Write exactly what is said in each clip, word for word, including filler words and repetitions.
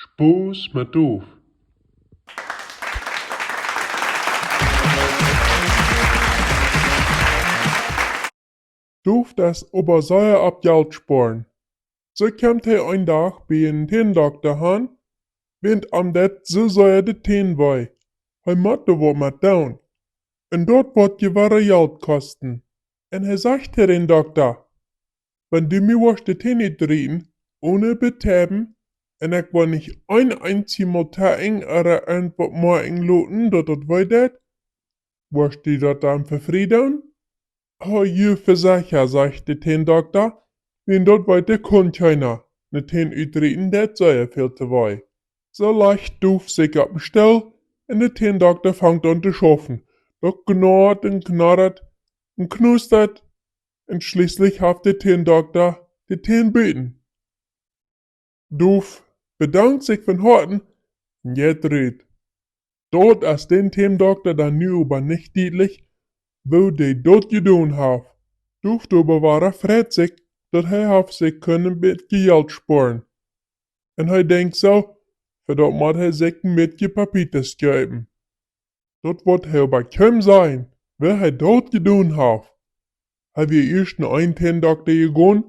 Spaus met Duf. Duf es oba sea opp Jelt spoaren. Soo kjemt hee een Dach bie eenen Tändokta han, wiels am deit soo sea de Tän wee. Hee mott doa waut met doonen. Un daut woat je wada Jelt kosten. Un hee sajcht to dän Dokta: Wan du mie woascht de Tän utrieten, one betäuben, un ekj woa nich een eensjet Mol tieekjen ooda irjentwaut moakjen loten, daut daut wee deit, woascht du daut dan fa frie doonen? Oh, jo, vesecha, sajcht de Tändokta, wiels daut weet de Kunn kjeena. Ne Tän utrieten deit sea väl to wee. Soo lajcht Duf sikj opp dän Stool un de Tändokta fangt aun to schaufen. Daut knoat un knarrat un knustat un schlieslich haft de Tändokta de Tän buten. Duf bedankt sikj von Hoaten un jeit rut. Daut es dän Tändokta dan nu oba nich dietlich, woo dee daut jedonen haft. Duf oba wada freit sikj, daut hee haft sikj kunnen een bät Jelt spoaren. Un hee denkjt soo: Fa daut mott hee sikj een bät Papitas kjeepen. Daut woat hee oba kjeenem sajen, woo hee daut jedonen haft. Hee wia ieescht no eenen Tändokta jegonen,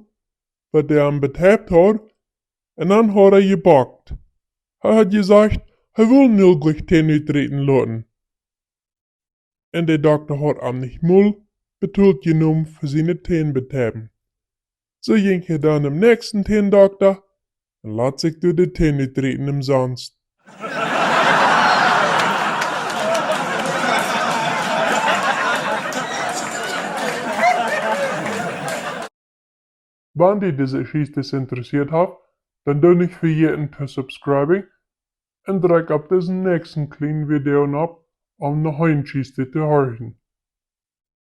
waut dee am betäubt haud, un dan haud hee jebockt. Hee haud jesajcht, hee wull nich jlikj Tän utrieten loten. Un de Dokta haud am nich mol betolt jenomen fa siene Tän betäuben. Soo jinkj hee dan nom näakjsten Tändokta un leet sikj doa de Tän utrieten omsonst. Wan die dise Jeschicht interessieet haft, dan doo nich vejäten to subscriben un drekj opp disen näakjsten kjlienen Video nopp, om noch eene Jeschicht to horchen.